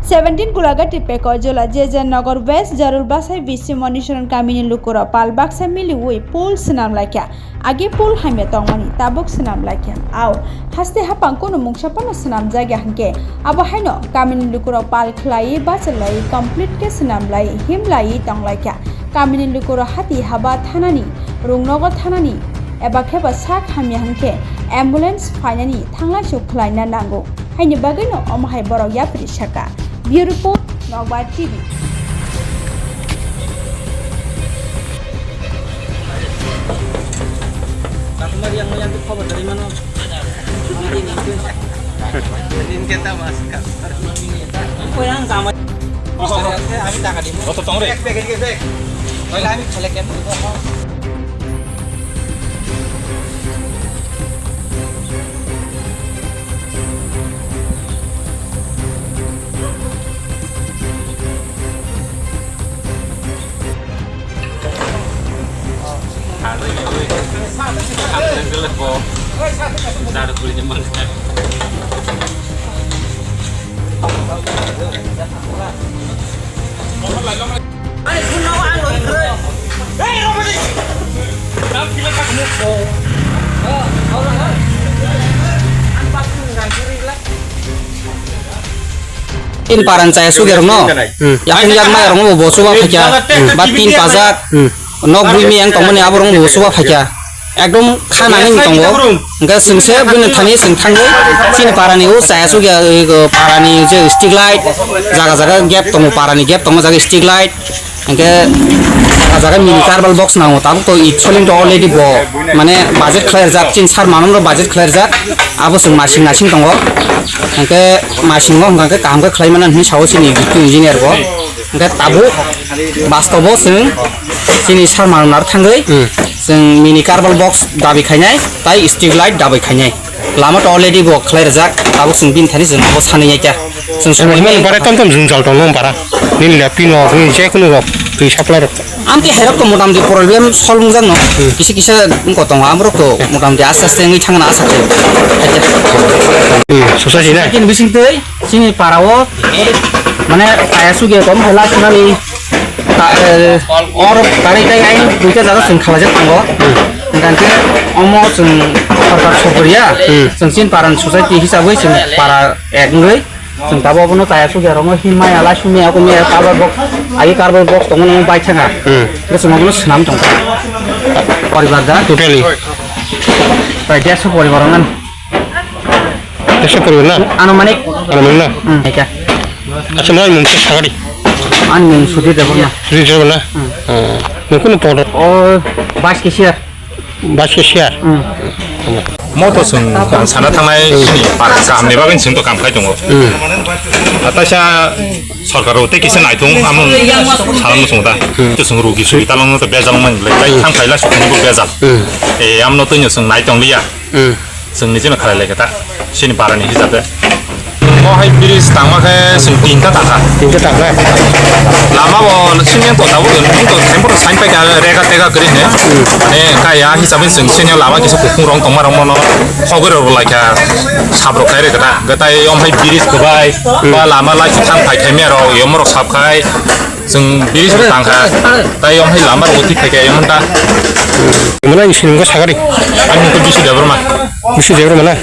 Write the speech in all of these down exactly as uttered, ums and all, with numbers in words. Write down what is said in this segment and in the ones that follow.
Seventeen Gulagati Peko Jola J J Nagar West Jarul Basai B C Monishran kamini lukurok pal baksa miliwi pool swnam laikha. Agi pool hamya tongmani tabuk swnam laikha. Ao haste hapang kunu mungsa phano swnam jagya hwnkhe abo haino kamini lukurok pal khlaiwi bachalaiwi complete khe swnam lai him laiwi tong laikha. Kamini lukurok hati haba thanani, rungnogo thanani eba kheba sak hamya hwnkhe ambulance phainani thanglaisu khlaina nango. Haini bagwino omo hai borok yapri saka. Bureau Report, Nokbar T V. Tin paran chaya sugerokno. Hmm. Yakung yakma rokno bo chuba phaikha. Hmm. Ba tin pajak. Hmm. Nok bui miyang tongmani aborokno bo chuba phaikha. Ekdom kha nangwi tongo. Hwnkhe chwngse bini thani chwng thangwi chini parani o chaya sugya, o parani je street light, jaga jaga gap tongo, parani gap tongo, jaga street light. Hwnkhe o jaga mini carbon box nango, tabuk to it soling to already bo, mane budget khlai rijak, chini sar manwino budget khlai rijak, abo chwng masing nasing tongo. Hwnkhe masingo hwnkhe kaham khe khlai mano hinwi sao chini engineer bo. Hwnkhe tabuk bastobo chwng chini sar manwino thangwi chwng mini carbon box dabi khainai, tai street light dabi khainai. Lama to already bo khlai rijak, tabuk chwng bini thani chwng abo sanwi ya kya. Chwng sumai himani mano. Bare tom tom jwngjal tong nung bara. Nini le pino, nini je kunu rok twi supply rok. Amte herok to motamti problem solve wng jakno. Hmm. Kisa kisa wngko tongo, amrok to motamti aste aste wngwi thangna asa khe. Hmm, sosa sina. Kin bising tei, chini para o, mane, kaya suge tom hela sunani. Ta, eh, or tari tai ai duita jaga chwng khalajak tongo. Hwnkhe omo chwng sorkar sokoriya, hmm, chwng chini paran society hisabwi chwng para ek wngwi chwng tabuk abono chaya sugya rokno himaya lai sumya okomya carbon box, agi carbon box tongmani omo bai thanga. Hmm. Hwnkhe chwng abono swnam tongkha. Poribar da? Totally. Prai dersho poribar wngan. Dersho poribar na? Anumanik. Anumanik na? Hmm, eka. Acha, nwng mung khe sagari? Ani mung Sudhir Debbarma. Sudhir Debbarma na? Hmm. Ah, nwng kunu pondro? O, bais cashier. Bais cashier? Hmm. Mo to chwng ang sana thangnai sini par kaham ni bagwi chwng to kam khai tongo. Hmm. Ataisa sorkar o tei kisa naithung amo salam chwng da. Hmm. To chwng rogi sugi talong to bejal man le, tai thang khai la sukni bo bejal. Hmm. E, amno to nyo chwng nai tong liya. Hmm. Chwng ni chini khalai lai khe ta. Chini para ni hisab de. Mo hai bridge tangma khe chwng tinta tangkha. Tinta tangkha? Lama bo sini to tabuk, to tempo to sign pai ka rega tega kri ne. Hmm. Mane kaya hisab de chwng sini lama kisa kukhung rong tongma rong mono. Khogwi rok lai kha sab rok khai re kha ta. Gatai om hai bridge khe bai. Hmm. Ba lama lai thang phai khai me rok yom rok sab khai. Chwng biri se tang kha. Tai yong hai lama rw thik khai khe yong ta. Mwnai ni sinimgo sagari. Ani mung khe Bisu Debbarma. Bisu Debbarma na?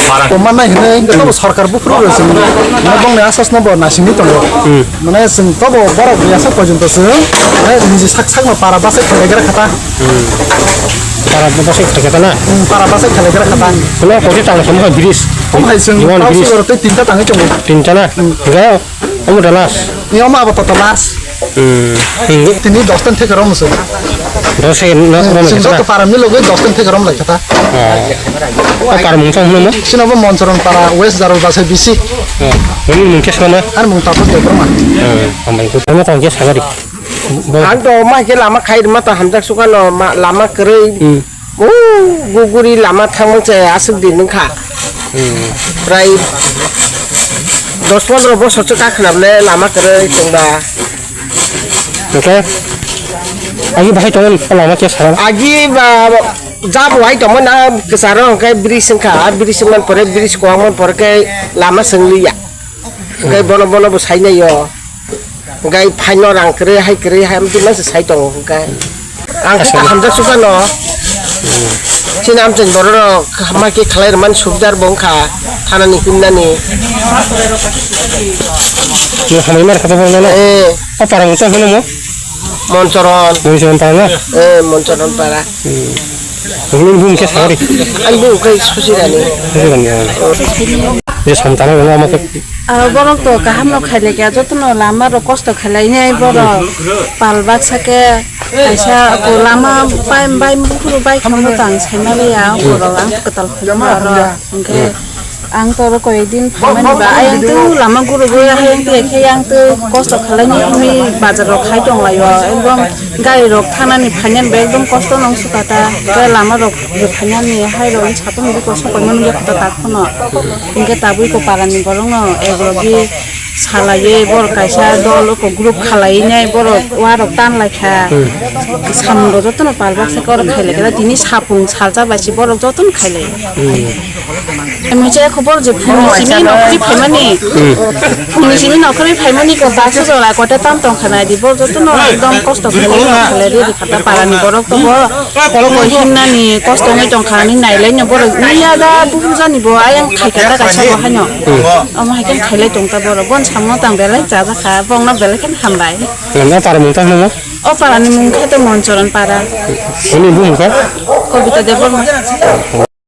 Parang. Tongma nai hwnwi hwnkhe tamo sorkar buphuru rw chwng. Mane bongni asas no bo naisingwi tongo. Hmm. Mane chwng tobo borok ni aswk porjonto chwng, mane niji sak sakno para bachai khlaigra kha ta. Hmm. Para bachai khlai kha ta na? Hmm, para bachai khlaigra kha ta. Kono koti tang kha bridge. Omo hai chwng Iwan tao bridge. Sugoro tei tinta tangwi tongo. Tinta na? Hmm. Hwnkhe Omo da last? Ni omo abo toto last. Hmm. Hingo. Tini dos tan theke rom se. Dos se no, hmm, rom sing se joto na? Para milo goi dos tan theke rom lai kata. Oh. O para mung tong hwnmo? Sino bo Monsoron para West Jarul Basai B C. Oh. Nini mung khe sano? Ani mung Tapo Debbarma. Hmm. Hambai ko. Ano tong khe sagari. Bo- Ang to ma khe lama khai ma to hamjak sukano ma lama kwrwi. Hmm. O guguri lama thangmang se aswk din wngkha. Hmm. Prai dos pondro bosor se kakhwnable lama kwrwi chwngba. Hwnkhe agi bahai tongmani lama khe sara? Agi ba jabo hai tongmani na kwcharo hwnkhe bridge wngkha, a bridge wngmani pore bridge kwbangmani pore khe lama chwngliya. Hwnkhe bono, bono bo sainaio. Hwnkhe phaino rang kwrwi, hai kwrwi, hai amtwi masa sai tongo hwnkhe. Ang khe kaham jak sukha no. Chini amchai borok rok kaham khe khlai rwmani subidar bo wngkha thanani himnani. Nw hamai mar kha to bono no. Eh. O para mung tang hwnwi mo? Monchoron. Monchoron para na? Eh, Monchoron para. Hmm. Nini bung khe sari? Ani bung khe Susirani. Susirani, ah. Je samtana wngma khe. Ah, borok to kaham no khailai kha, jotono lama rok kosto khailai nai borok. Pal baksa khe kaisa ko lama bai, bai buphuru bai khamno tang saimaliya, borok ang kwtal khaimaliya oro. Hwnkhe ang to oro koyekdin phaimani ba, ayang twi lama gurugwi, ayang twi khe yang twi kosto khlaini hwnwi bazar rok khai tonglaio, ekdom gari rok thanani phainani ba ekdom kosto no wngsuka ta, tei lama rok phainani hai rok satung rok sokoimani wngya kha ta tak phano, hwnkhe tabuk ko parani borok no eglogi salaiwi borok kaisa dol ko group khalaiwi nai borok uarok tanlaikha. Samung rok jotono pal baksa khe oro khailai khe tini sapung salsa bai se borok jotono khailai. Mui je khobor je phungni simi nokhorwi phaimani. Phungni simi nokhorwi phaimani ko baksa jora kote tam tong khana di borok jotono ekdom kosto khailai khailai ri kha ta parani borok to bo. Koi himnani kosto wngwi tongkha, ani nailaino borok miya da bubu jani bo ayang khaikha ta kaisa bo haino. Omo hai khe khailai tong ta borok, bon samno tang belai chajakha, bongno belai khe hambai. Nang para mung tang nang? O para ni mung khe to Monchoron para. Ani bumung khe? Kobita Debbarma.